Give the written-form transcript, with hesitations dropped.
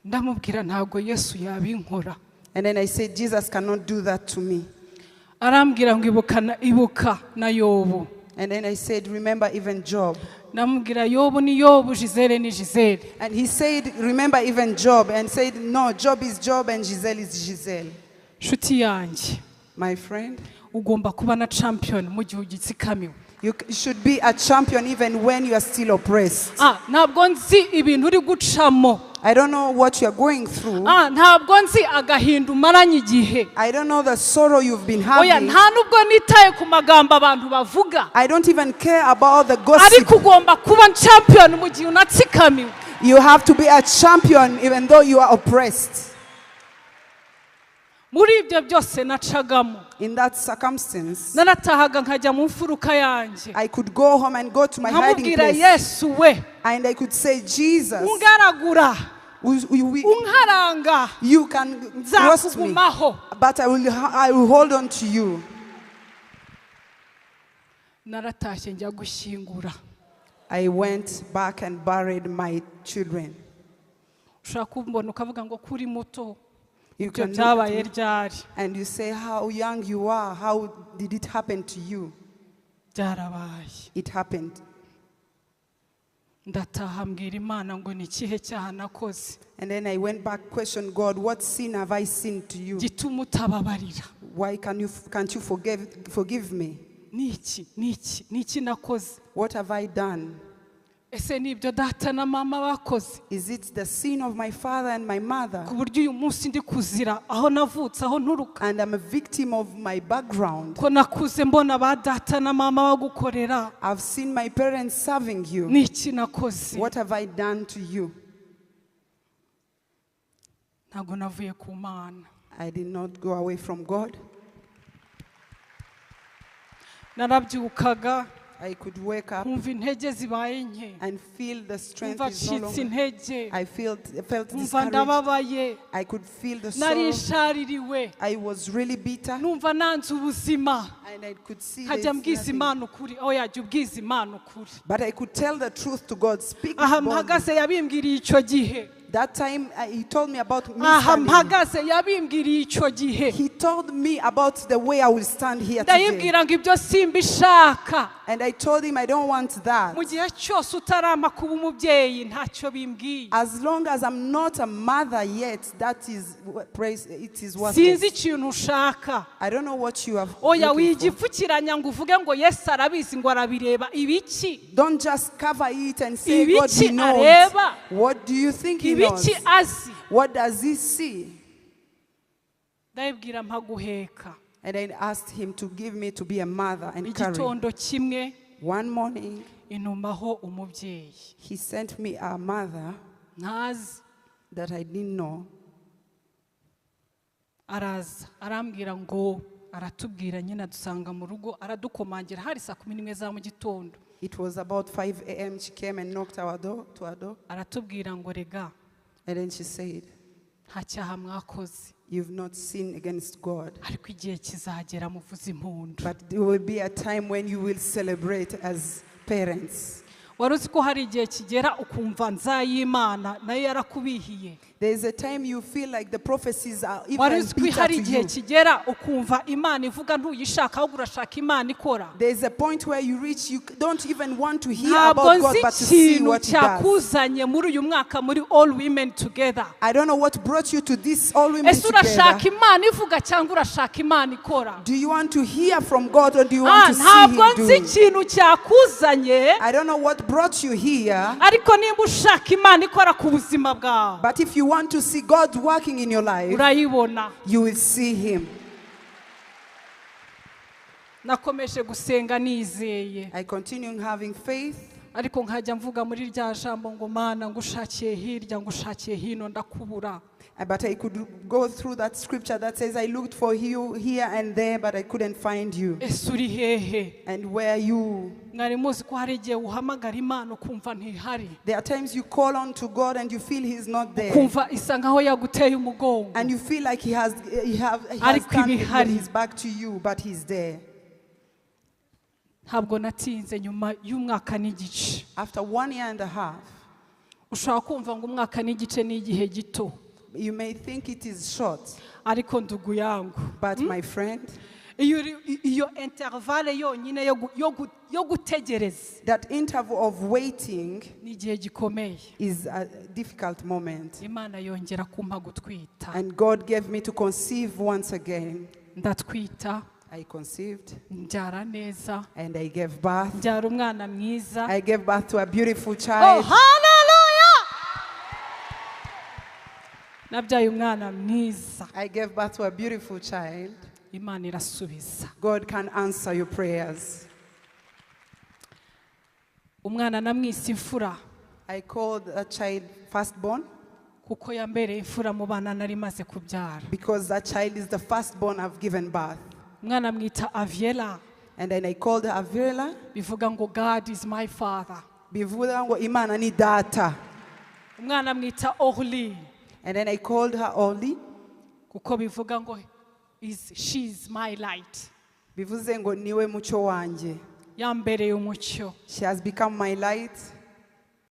Ndamubwira ntabwo Yesu yabinkora. And then I said, "Jesus cannot do that to me." Arambwira ngo ibuka na- ibuka na Yobu. And then I said, "Remember even Job." Ndamubwira Yobu ni Yobu, Gisele ni Gisele. And he said, "Remember even Job." And said, "No, Job is Job and Giselle is Giselle." Nshuti yanjye, My friend, ugomba kuba na champion mu gihe ugitsikamiwe. You should be a champion even when you are still oppressed. Ah, ntabwo nzi ibintu uri gucamo. I don't know what you are going through. Ah, ntabwo nzi agahinda umaranye igihe. I don't know the sorrow you've been Oya, having. nta nubwo nitaye ku magambo abantu bavuga. I don't even care about the gossip. Ariko ugomba kuba champion mu gihe unatsikamiwe. You have to be a champion even though you are oppressed. Muri ibyo byose nacagamo, In that circumstance, naratahaga nkajya mu mfuruka yanjye, I could go home and go to my hiding nkamubwira, place. "Yesu we, And I could say, "Jesus, ungaragura, unkaranga, you can roast me, nzakugumaho." but I will hold on to you." Naratashye njya gushyingura. I went back and buried my children. Ushobora kumbona ukavuga ngo kuri muto, You ibyo can look at byabaye me ryari? and you say how young you are. How did it happen to you? Byarabaye. It happened. Ndataha mbwira Imana ngo ni ikihe cyaha nakoze And then I went back, questioned God, "What sin have I sinned to you? Gituma utababarira? Why can't you forgive me? Ni iki, ni iki, ni iki nakoze? What have I done? Ese ni ibyo data na mama bakoze, Is it the sin of my father and my mother? Ku buryo uyu munsi ndi kuzira aho navutse, aho nturuka? And I'm a victim of my background. Ko nakuze mbona ba data na mama bagukorera, I've seen my parents serving you. Ni iki nakoze?" What have I done to you?" Ntabwo navuye ku Mana. I did not go away from God. Narabyukaga, I could wake up nkumva intege zibaye nke, and feel the strength nkumva is no ncitse longer. intege, I felt nkumva discouraged. ndababaye, I could feel the sorrow. Narishaririwe, I was really bitter. Numva nanze ubuzima, And I could see nkajya there's mbwiza nothing. Imana ukuri. Oya, jya ubwiza Imana ukuri. But I could tell the truth to God. Speak Aha boldly. mpagaze yabimbwiriye icyo gihe. That time he told me about me Aha standing. mpagaze yabimbwiriye icyo gihe. He told me about the way I will stand here today. Ndayibwira ngo ibyo simbishaka. And I told him I don't want that. Mu gihe cyose utarampa kuba umubyeyi, ntacyo bimbwiye. As long as I'm not a mother yet, that is what praise it is Sinzi worthless. Ikintu ushaka. I don't know what you have Oya, looking for. wigipfukiranya ngo uvuge ngo Yesu arabizi, ngo arabireba ibiki? Don't just cover it and say God, Ibiki he knows. Areba? What do you think he knows? Ibiki azi? What does he see? Ndabibwira mpa guheka. And I asked him to give me to be a mother and carry. Igitondo kimwe, One morning, intumaho umubyeyi he sent me a mother ntazi. That I didn't know. Araza arambwira ngo aratubwira nyine, adusanga mu rugo, aradukomangira, hari saa 11 za mu gitondo. It was about 5 a.m. She came and knocked our door to our door. Aratubwira ngo rega, And then she said, nta cyaha mwakoze, "You've not sinned against God. Ariko igihe kizagera muvuze impundu. But there will be a time when you will celebrate as parents." Wari uzi ko hari igihe kigera ukumva nzayimana nayo yarakubihiye? There is a time you feel like the prophecies are Wari even uzi ko bitter hari to igihe you. Kigera ukumva Imana ivuga ntuyishaka, ahubwo urashaka Imana ikora? There is a point where you reach, you don't even want to hear Ntabwo about God, nzi but to see ikintu what He does. Cyakuzanye muri uyu mwaka muri All Women Together. I don't know what brought you to this All Women Ese urashaka Together. Imana ivuga cyangwa urashaka Imana ikora? Do you want to hear from God or do you Ah, want to see ntabwo Him nzi do? ikintu cyakuzanye, I don't know what brought you here, ariko nimba ushaka Imana ikora ku buzima bwawe, but if you want to see God working in your life, urayibona. You will see Him. Nakomeje gusenga nizeye, I continue having faith, ariko nkajya mvuga muri rya jambo ngo Mana, ngushakiye hirya, ngushakiye hino, ndakubura. But I could go through that scripture that says, "I looked for you here and there, but I couldn't find you." Ese uri hehe? And where you? Mwari muzi ko hari igihe uhamagara Imana ukumva ntihari, There are times you call on to God and you feel He's not there. Ukumva isa nkaho yaguteye umugongo? And you feel like He has Ariko turned ibihari. His back to you, but He's there. Ntabwo natinze, nyuma y'umwaka n'igice, After 1 year and a half, Ushobora kumva ngo umwaka n'igice ni igihe gito. You may think it is short, Ariko ndugu yangu, but my friend, iyo iyo intervalle yonyine yo gutegereza that interval of waiting ni igihe gikomeye. Is a difficult moment. Imana yongera kumpa gutwita. And God gave me to conceive once again. Ndatwita. I conceived Mbyara neza. And I gave birth. Mbyara umwana mwiza. I gave birth to a beautiful Oh, child. haleluya! Nabyaye umwana mwiza. I gave birth to a beautiful child. Imana irasubiza. God can answer your prayers. Umwana namwise imfura I called a child firstborn kuko yambereye imfura mu bana nari maze kubyara. Because that child is the firstborn I've given birth. Umwana mwita Aviela. And then I called her Avila. Bivuga ngo God is my father. Bivuga ngo Imana ni data. Umwana mwita Orly And then I called her Oli. Kuko bivuga ngo is she is my light. Bivuze ngo niwe mucyo wanjye. Yambereye umucyo. She has become my light.